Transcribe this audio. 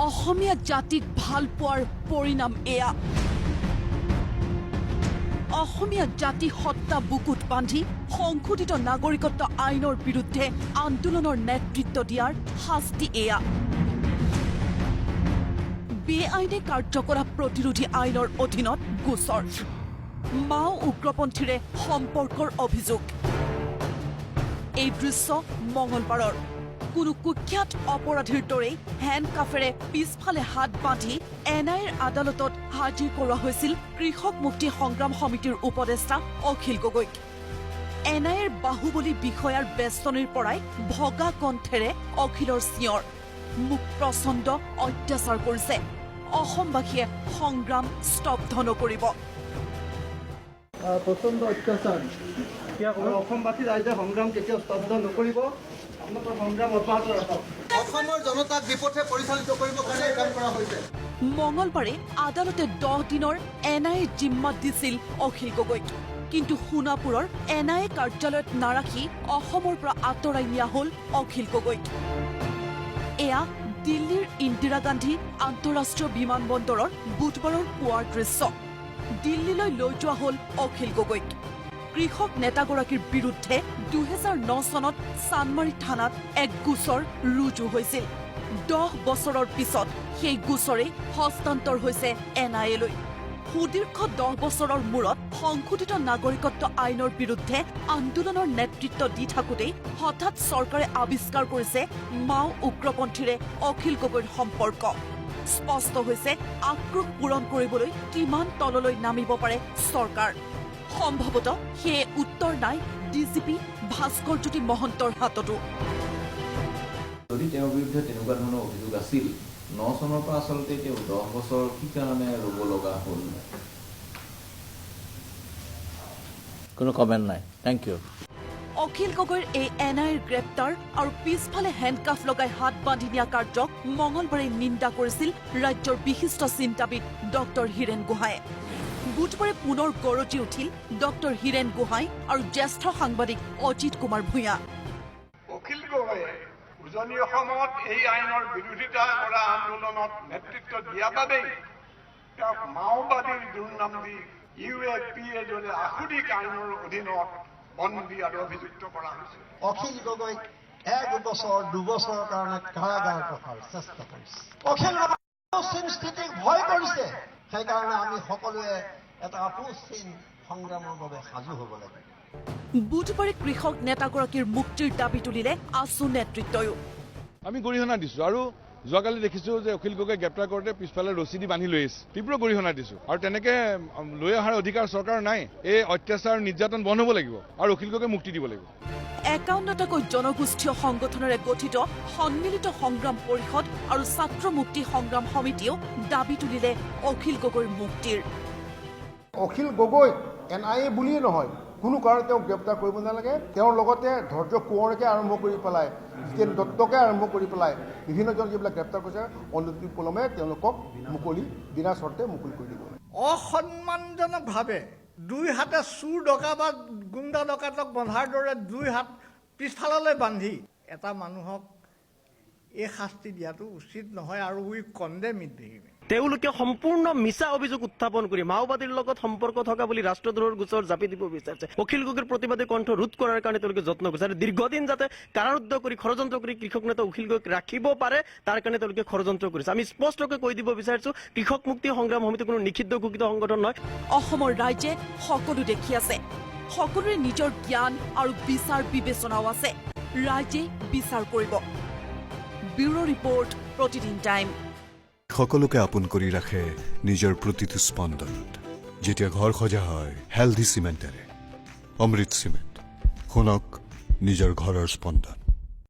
অসমীয়া জাতিক ভাল পোৱাৰ পৰিণাম এয়া। অসমীয়া জাতি সত্তা বুকুত বান্ধি সংশোধিত নাগৰিকত্ব আইনৰ বিৰুদ্ধে আন্দোলনৰ নেতৃত্ব দিয়াৰ শাস্তি এয়া। বেআইনী কাৰ্যকলাপ প্ৰতিৰোধী আইনৰ অধীনত গোচৰ, মাও উগ্ৰপন্থীৰে সম্পৰ্কৰ অভিযোগ। এই দৃশ্য মঙলবাৰৰ। কোনো কুখ্যাত অপৰাধীৰ দৰেই হেণ্ডকাফেৰে পিছফালে হাত বান্ধি এন আই এৰ আদালতত হাজিৰ কৰোৱা হৈছিল কৃষক মুক্তি সংগ্ৰাম সমিতিৰ উপদেষ্টা অখিল গগৈক। এন আই এৰ বাহুবলী বিষয়াৰ বেষ্টনীৰ পৰাই ভগা কণ্ঠেৰে অখিলৰ চিঞৰ, "মোক প্ৰচণ্ড অত্যাচাৰ কৰিছে, অসমবাসীয়ে সংগ্ৰাম স্তব্ধ নকৰিব।" প্ৰচণ্ড অত্যাচাৰ আৰু অসমবাসী ৰাইজে সংগ্ৰাম কেতিয়াও স্তব্ধ নকৰিব। আপোনালোকৰ সংগ্ৰাম অব্যাহত ৰাখক। অসমৰ জনতাক বিপথে পৰিচালিত কৰিবৰ কাৰণে এই কাম কৰা হৈছে। মঙলবাৰে আদালতে 10 দিনৰ এন আই এ জিম্মাত দিছিল অখিল গগৈক। কিন্তু সোণাপুৰৰ এন আই এ কাৰ্যালয়ত নাৰাখি অসমৰ পৰা আঁতৰাই নিয়া হ'ল অখিল গগৈক। এয়া দিল্লীৰ ইন্দিৰা গান্ধী আন্তঃৰাষ্ট্ৰীয় বিমানবন্দৰৰ বুধবাৰৰ পুৱাৰ দৃশ্য। দিল্লীলৈ লৈ যোৱা হ'ল অখিল গগৈক। কৃষক নেতাগৰাকীৰ বিৰুদ্ধে 2009 চনত চানমাৰী থানাত এক গোচৰ ৰুজু হৈছিল। 10 বছৰৰ পিছত সেই গোচৰেই হস্তান্তৰ হৈছে এন আই এলৈ। সুদীৰ্ঘ 10 বছৰৰ মূৰত সংশোধিত নাগৰিকত্ব আইনৰ বিৰুদ্ধে আন্দোলনৰ নেতৃত্ব দি থাকোঁতেই হঠাৎ চৰকাৰে আৱিষ্কাৰ কৰিছে মাও উগ্ৰপন্থীৰে অখিল গগৈৰ সম্পৰ্ক। স্পষ্ট হৈছে আক্ৰোশ পূৰণ কৰিবলৈ কিমান তললৈ নামিব পাৰে চৰকাৰ। সম্ভৱতঃ সেয়ে উত্তৰ নাই ডিজিপি ভাস্কৰজ্যোতি মহন্তৰ হাততো। যদি তেওঁৰ বিৰুদ্ধে তেনেকুৱা ধৰণৰ অভিযোগ আছিল 9 চনৰ পৰা, আচলতে তেওঁ 10 বছৰ কি কাৰণে ৰ'ব লগা হ'ল? কোনো কমেণ্ট নাই, thank U. Akhil গগৈৰ এই এন আই এৰ গ্ৰেপ্তাৰ আৰু পিছফালে হেণ্ডকাফ লগাই হাত বান্ধি নিয়া কাৰ্যক মঙলবাৰে নিন্দা কৰিছিল ৰাজ্যৰ বিশিষ্ট চিন্তাবিদ ডক্টৰ হীৰেণ গোহাঁয়ে। বুধবাৰে পুনৰ গৰজি উঠিল ডক্টৰ হীৰেণ গোহাঁই আৰু জ্যেষ্ঠ সাংবাদিক অজিত কুমাৰ ভূঞা। অখিল গগৈয়ে উজনি অসমত এই আইনৰ বিৰোধিতা কৰা আন্দোলনত নেতৃত্ব দিয়া বাবেই তেওঁক মাওবাদীৰ দুৰ্নাম দি ইউ এ পি এ দৰে আসুৰিক আইনৰ অধীনত বন্দী আৰু অভিযুক্ত কৰা হৈছে। অখিল গগৈক এক বছৰ 2 বছৰৰ কাৰণে কাৰাগাৰত ৰখাৰ চেষ্টা কৰিছে। অখিল গগৈ স্থিতিক ভয় কৰিছে। সেইকাৰণে আমি সকলোৱে এটা আপোচহীন সংগ্ৰামৰ বাবে সাজু হ'ব লাগে। বুধবাৰে কৃষক নেতাগৰাকীৰ মুক্তিৰ দাবী তুলিলে আছু নেতৃত্বয়ো। আমি গৰিহণা দিছোঁ আৰু যোৱাকালি দেখিছোঁ যে অখিল গগৈ গ্ৰেপ্তাৰ কৰোঁতে পিছফালে ৰছী দি বান্ধি লৈ আহিছে। তীব্ৰ গৰিহণা দিছোঁ আৰু তেনেকে লৈ অহাৰ অধিকাৰ চৰকাৰৰ নাই। এই অত্যাচাৰ নিৰ্যাতন বন্ধ হ'ব লাগিব আৰু অখিল গগৈ মুক্তি দিব লাগিব। 51টাকৈ জনগোষ্ঠীয় সংগঠনেৰে গঠিত সন্মিলিত সংগ্ৰাম পৰিষদ আৰু ছাত্ৰ মুক্তি সংগ্ৰাম সমিতিয়েও দাবী তুলিলে অখিল গগৈৰ মুক্তিৰ। অখিল গগৈক এন আই এ বুলিয়ে নহয়, কোনো কাৰণত তেওঁক গ্ৰেপ্তাৰ কৰিব নালাগে। তেওঁৰ লগতে ধৈৰ্য কোঁৱৰকে আৰম্ভ কৰি পেলাই, জিতেন দত্তকে আৰম্ভ কৰি পেলাই বিভিন্নজন যিবিলাক গ্ৰেপ্তাৰ কৰিছে, অনতিপলমে তেওঁলোকক মুকলি, বিনা চৰ্তে মুকলি কৰি দিব লাগে। অসন্মানজনকভাৱে দুই হাতে চোৰ ডকা বা গুণ্ডা ডকাইতক বন্ধাৰ দৰে দুই হাত পিছফাললৈ বান্ধি এটা মানুহক এই শাস্তি দিয়াটো উচিত নহয় আৰু we condemn it very. তেওঁলোকে সম্পূৰ্ণ মিছা অভিযোগ উত্থাপন কৰি মাওবাদীৰ লগত সম্পৰ্ক থকা বুলি ৰাষ্ট্ৰদ্ৰোহৰ গোচৰ জাপি দিব বিচাৰিছে। অখিল গগৈৰ প্ৰতিবাদী কণ্ঠ ৰোধ কৰাৰ কাৰণে তেওঁলোকে যত্ন কৰিছে আৰু দীৰ্ঘদিন যাতে কাৰাৰুদ্ধ কৰি, ষড়যন্ত্ৰ কৰি কৃষক নেতা অখিল গগৈক ৰাখিব পাৰে, তাৰ কাৰণে তেওঁলোকে ষড়যন্ত্ৰ কৰিছে। আমি স্পষ্টকৈ কৈ দিব বিচাৰিছো, কৃষক মুক্তি সংগ্ৰাম সমিতি কোনো নিষিদ্ধ ঘোষিত সংগঠন নহয়। অসমৰ ৰাইজে সকলো দেখি আছে। সকলোৰে নিজৰ জ্ঞান আৰু বিচাৰ বিবেচনাও আছে। ৰাইজে বিচাৰ কৰিব। ব্যুৰ' ৰিপৰ্ট, প্ৰতিদিন টাইম। সকলোকে আপোন কৰি ৰাখে নিজৰ প্ৰতিটো স্পন্দনত, যেতিয়া ঘৰ সজা হয় হেল্ডি চিমেণ্টেৰে। অমৃত চিমেণ্ট, শুনক নিজৰ ঘৰৰ স্পন্দন।